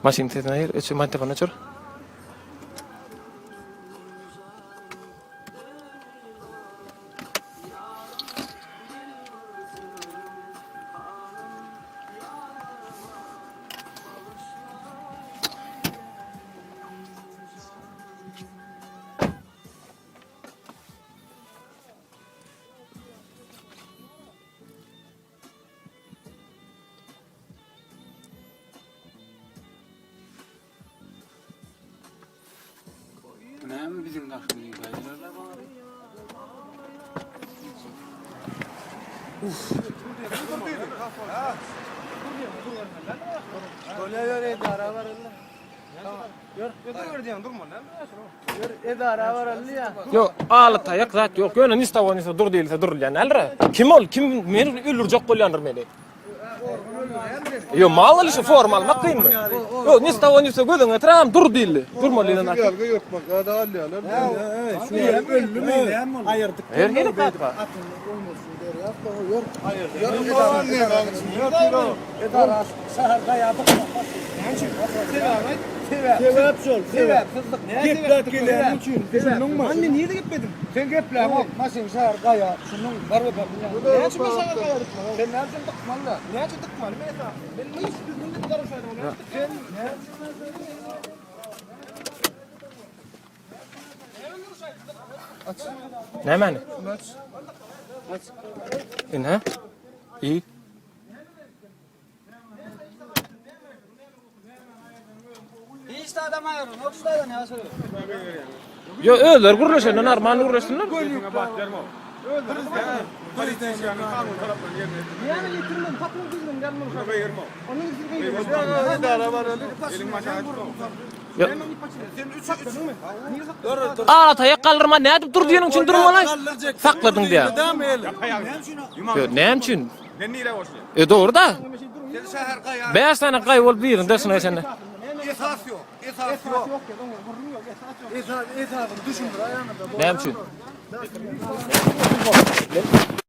Maşyn sesini aýyr, öçür, magnitofony öçür. Bu näme biziň daşymyzy ýaýyrarlar bari? Ýok, aly taýak zat ýok. Ýöne ni s tawo ni s dur diýilse durulýan däldir. Kim ol? Kim meni öldürjek bolýandyr meni? Ýok, mal alyşy forma almak kynmy? Ýok, ni s tawo ni s gözüňe tram dur diýildi. Durmaly diýen zat. Ýalga ýokmak, zada alýarlar. Her hili zat bar. Sebäp şol, sebäp. Gepläp gelýäniň üçin, düşündiňmi? Men nirede gepledim? Sen gepläňok, maşyn şäher gaýa, şunuň bar bir Näçe men şäher gaýa dykmaly? Sen näme üçin dykmaly? Näçe dykmaly men esasy? Men hiç düzgün edip garaşaýdym. Sen Nämäni? Ine. I. Hiç adam aýyryn, ok şuradan ýa şöyle. Ýo, özleri gürleşende normal gürleşsinler. Näme getirmem, tapyň düzgün gelmem. Onuň üçin Ala taýak galdyrma nädip dur diýeniň üçin durmaly. Sakladyň diýä. Ýo, näme üçin? Men nirä goşulýan? E dogry da. Sen şäher gaýa. 5 sany gaý bolup birini daşyna geçende. Esas ýok, esas ýok. Esas, esasyny düşündir aýanada. Näme üçin?